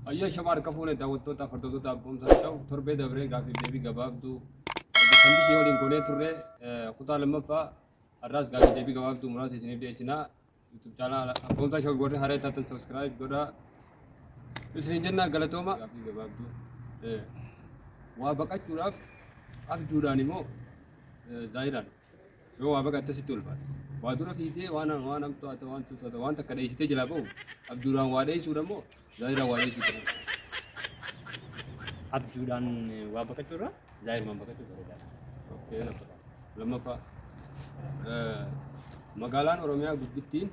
Ayyaa shama harka fuune daawwattoota hordoftoota Abboomsaa Show torbee dabree gaaffiif deebii gabaabduu obbo Fandishee waliin goonee turre kutaa lammaffaa har'aas gaaffiif deebii gabaabduu muraasa isiniif dhiyeessinaa. YouTube channel Abboomsaa Show warri haree taatan subscribe godhaa. Isiniin jennaa galatooma. Gaaffii gabaabduu waa baqachuudhaaf abjuudhaan immoo zaayiraan yoo waa baqatte sitti ulfaata. Waa dura fiigdee waan waan hamtuu haa ta'u waan tumtuu haa ta'u waan takka dheessitee jalaa ba'u abjuudhaan waa dheessuudha immoo zaayiraan waa dheessuudha. Abjuudhaan waa baqachuu irra zaayirumaan baqachuu bareedaadha. Okay. Lammaffaa magaalaan Oromiyaa guddittiin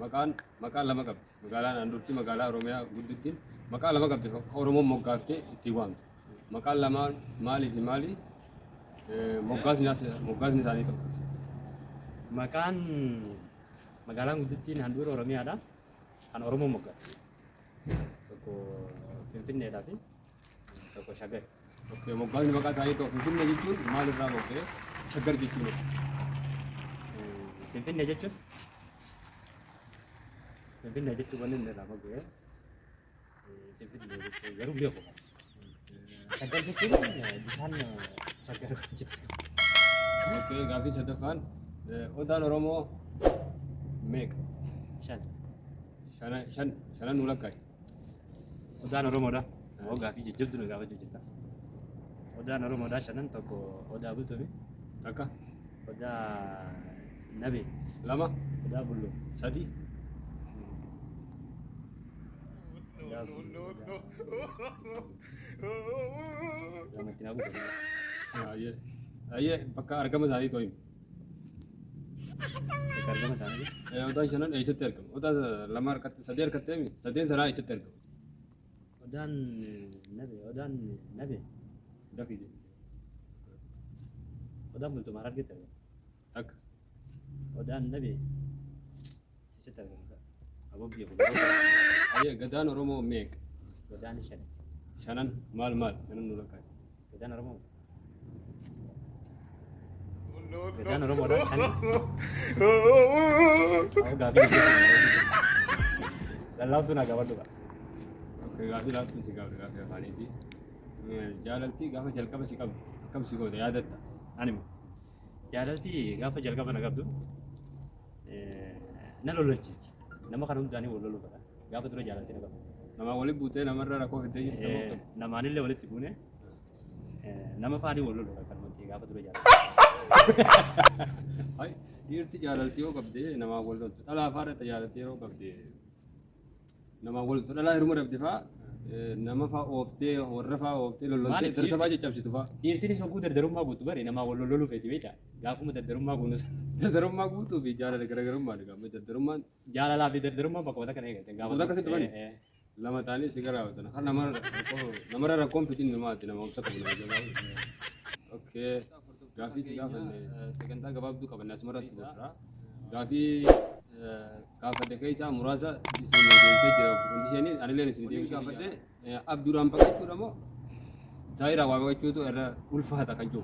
maqaan maqaa lama qabdi. Magaalaan handhuurti magaalaa Oromiyaa guddittiin maqaa lama qabdi kan Oromoon moggaaftee ittiin waamtu. Maqaan lamaan maalii fi maali? Moggaasni moggaasni isaanii tokko. Maqaan magaalaan guddittiin handhuura Oromiyaadha. Kan Oromoon moggaafte. Tokko Finfinneedhaa fi tokko Shaggar. Okay, moggaasni maqaa isaanii tokko. Finfinnee jechuun maal irraa mogga'e? Shaggar jechuun. Finfinnee jechuun Finfinnee jechuun wanni inni irraa mogga'e Finfinnee jechuun garuu beeku. Shaggar jechuun bishaan shaggar jechuudha. Okay, gaaffii sadaffaan odaan Oromoo meeqa? Shan. Shana shan shanan nu lakkaa'i. Odaan Oromoodha. Oo gaaffii jajjabdu na gaafachuu jirta. Odaan Oromoodha shanan tokko odaa bultumi. Takka. Odaa nabe. Lama. Odaa bulloo. Sadi. Odaa bulloo. Lamatti naa guutuu. Ayyee. Ayyee bakka argama isaanii too himi. Bakka argama isaanii. Odaan shanan eessatti argama? Odaa lama harkatti sadii harkattee mi? Sadeen sanaa eessatti argama? Odaan nabe. Odaan nabe. Dafii jedhi. Odaan bultuma harargetti argama. Takka. Odaan nabe. Eessatti argama isaa? Aboo biyya kun. Ayyee gadaan Oromoo meeqa? Gadaan shan. Shanan maal maal? Shanan nu lakkaa'i. Gadaan Oromoo. Gadaan Oromoodha shan. Aboo gaafii lallaaftuu naa gaafadhu qaba. Okay, gaafii laaftuu si gaafadha gaafii afaaniiti. Jaalaltii gaafa jalqaba si qabdu akkam si goote yaadatta? Ani moo jaalalti gaafa jalqaba na qabdu na lolachiisti. Nama kana hundaanii wal loluu fedha. Gaafa dura jaalalti na qabdu. Namaa walitti buutee namarra rakkoo fiddee jirta moo akkam? Namaanillee walitti buune nama faanii wal loluu akkanumatti gaafa dura jaalalti. Hai, dhiirti jaalalti yoo qabde namaa wal loltu. Dhalaa faadha jaalalti yeroo qabde namaa wal loltu. Dhalaa heeruma dhabde faa nama faa ooftee warra faa ooftee lolloltee Maaliif darsa faa caccabsitu faa. Dhiirtinis hogguu dardarummaa guutu bari namaa wal loluu feeti beektaa? Gaafuma dardarummaa guunu sana. Dardarummaa guutuu fi jaalala garaagarummaa dha. Dardarummaan Jaalalaa fi dardarummaan bakka takka eegalte. Gaafa Bakka akkasitti dhufani? Eh, eh. Lama ta'anii si garaafatan. Kan namarra rakkoon fidin namaati nama obsa qabu nama jabaa. Okay. Gaafii si gaafanne sagantaa gabaabduu qabanne asumarratti xumurra. Gaafii gaafadhe keessaa muraasa isin deebisee jira. Hundi isheenii anilleen isin deebisee gaafadhe abjuudhaan baqachuudha moo zaayiraan waa baqachuutu irra ulfaata kan jiru.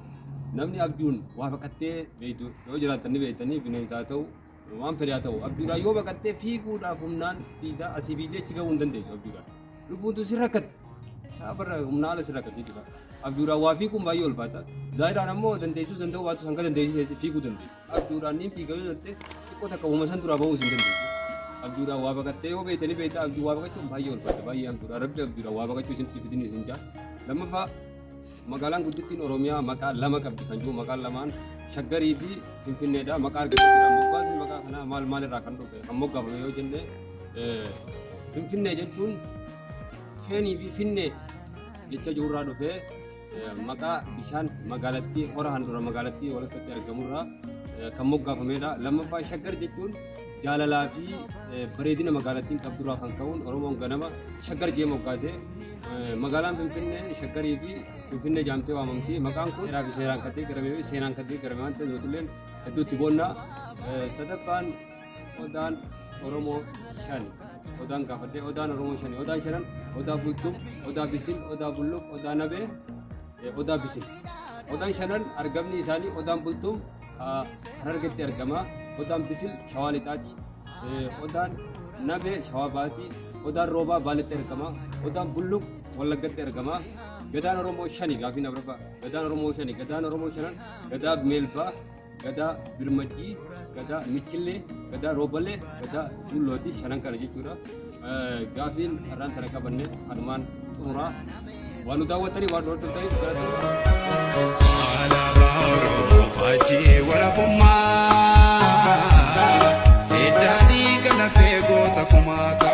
Namni abjuun waa baqattee beektu yoo jiraatan ni beektanii bineensa haa ta'u waan fedhe haa ta'u abjuudhaan yoo baqattee fiiguudhaaf humnaan fiidaa asii fiigdee achi gahuu hin dandeessu abjuudhaan. Lubbuun tun si rakkatti. Saabarra humna ala si rakkatti jechuudha. Abjuudhaan waa fiiguun baay'ee ulfaata. Zaayiraan ammoo dandeessuus danda'u baattus hanga dandeessise fiiguu dandeessa. Abjuudhaan niin fiiga yoo jette xiqqoo takka uuma san duraa bahuus hin dandeessu. Abjuudhaan waa baqattee yoo beekte ni beekta abjuu waa baqachuun baay'ee ulfaata baay'ee hamtuudha. Rabbi abjuudhaan waa baqachuu isinitti fidin isin jaa. Lammaffaa magaalaan guddittiin Oromiyaa maqaa lama qabdi kan jiru maqaan lamaan Shaggarii fi Finfinneedha. Maqaa argatee jira. Moggaasni maqaa kanaa maal maal irraa kan dhufe kan moggaafame yoo jenne Finfinnee jechuun feenii fi finnee jecha jirurraa dhufee maqaa bishaan magaalattii hora handhuura magaalattii walakkatti argamurraa kan moggaafamedha. Lammaffaa Shaggar jechuun jaalalaa fi bareedina magaalattiin qabdurraa kan ka'uun Oromoon ganama Shaggar jee moggaase. Magaalaan Finfinnee Shaggarii fi Finfinnee jaamtee waamamti. Maqaan kun seeraa fi seeraan kan deeggaramee fi seenaan kan deeggarame waan ta'eef nutilleen hedduutti boonna. Sadaffaan odaan Oromoo shani. Odaan gaafadhee odaan Oromoo shani. Odaan shanan odaa Bultum, odaa Bisil, odaa Bulluq, odaa Nabee, odaa Bisil. Odaan shanan argamni isaanii odaan Bultum Harargetti argama. Odaan Bisil Shawaa Lixaati. Odaan Nabee Shawaa Bahaati. Odaan Roobaa Baaletti argama. Odaan Bulluq Wallaggatti argama. Gadaan Oromoo shani gaafiin afuraffaa. Gadaan Oromoo shani. Gadaan Oromoo shanan Gadaa Meelbaa, Gadaa Birmajjii, Gadaa Michillee, Gadaa Roobalee, Gadaa Dullooti shanan kana jechuudha. Gaafiin har'aan tana qabanne kanumaan xumuraa. Waan nu daawwattanii waan nu hordoftaniif galatooma. Alaabaa Oromoo faajjii walabummaa. Hidda dhiiga lafee goota kumaata.